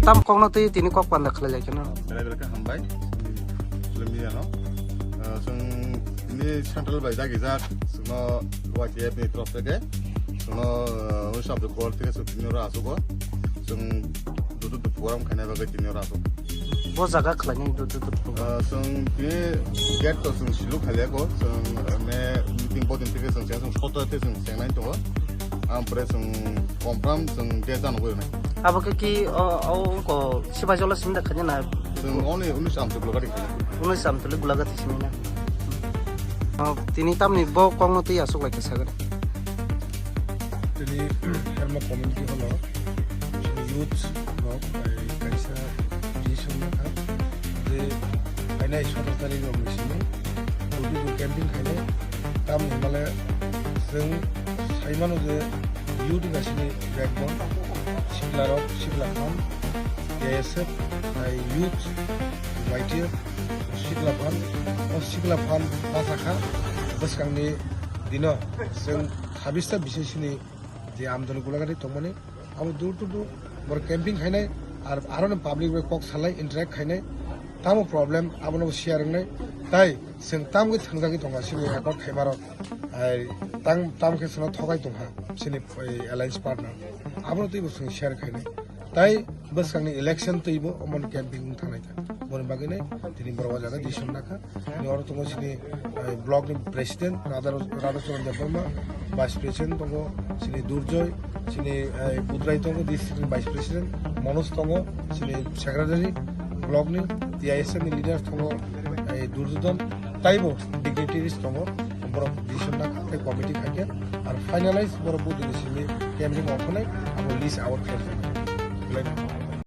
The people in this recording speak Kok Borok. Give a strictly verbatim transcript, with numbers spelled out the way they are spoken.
Tam kokno twi tini kok panda khlai lai kheno. Belai belai khe hambai. Film ni ano. Ah, chwng tini central bai dagi jak, chwngno Y T F ni torof theke. Chwngno, ah, Unisho Abdul Kalam theke chwng tini oro achugo. Chwng dudu dudu program khaina bagwi tini oro achugo. Bo jaga khlainai dudu dudu program. Ah, chwng tini gate to chwng silu khaliya ko. Chwng, ah, me meeting bodin theke chwng cheng, chwng soto theke chwng chengnai tongo. Ampore chwng confirm chwng date jano gwi rwnai. Abo khe ki o, o ko sibai jola simi da khanya na? Chwng only Unisho Amtwk Gulagati khanya. Unisho Amtwk Gulagati simi na. O, tini tamni bo kokno twi aswk lai khe sagani. Tini Herma community hall o youth rok bai kaisa decision nakha je kainai soto tari rok ni simi budu bu camping khainai. Tamni hwnba le chwng sai mano je youth wngkha chini backbone, sikla rok, sikla phan, K S F, tai youth, Y T F, sikla phan, o sikla phan bachakha bwskangni dino chwng habista bising sini je Amtwk Gulagati tongmani, abo door to door bor camping khainai, ar aroni public bai kok salai interact khainai, tamo problem abono share wngnai, tai chwng tamgwi thangjagwi tonga chini accord khaimarok. Ai, tang, tang khe chwngno thogai tongkha, chini, eh, alliance partner. Abono twibo chwng share khainai. Tai bwskangni election twibo omon camping wng thangnai kha. Boni bagwi nai tini borok o jaga decision nakha. Tini oro tongo chini, eh, block ni president Radha, Radha Charan Debbarma, vice president tongo chini Durjoy, chini, eh, Budrai tongo district ni vice president, Manoj tongo chini secretary block ni, T I S F ni leader tongo, eh, Durjodon. Taibo dignitaries tongo, borok decision na kha, tei committee khaikhe, ar finalize borok budini simi camping ongkhornai, abo list out khaijak. Belai no.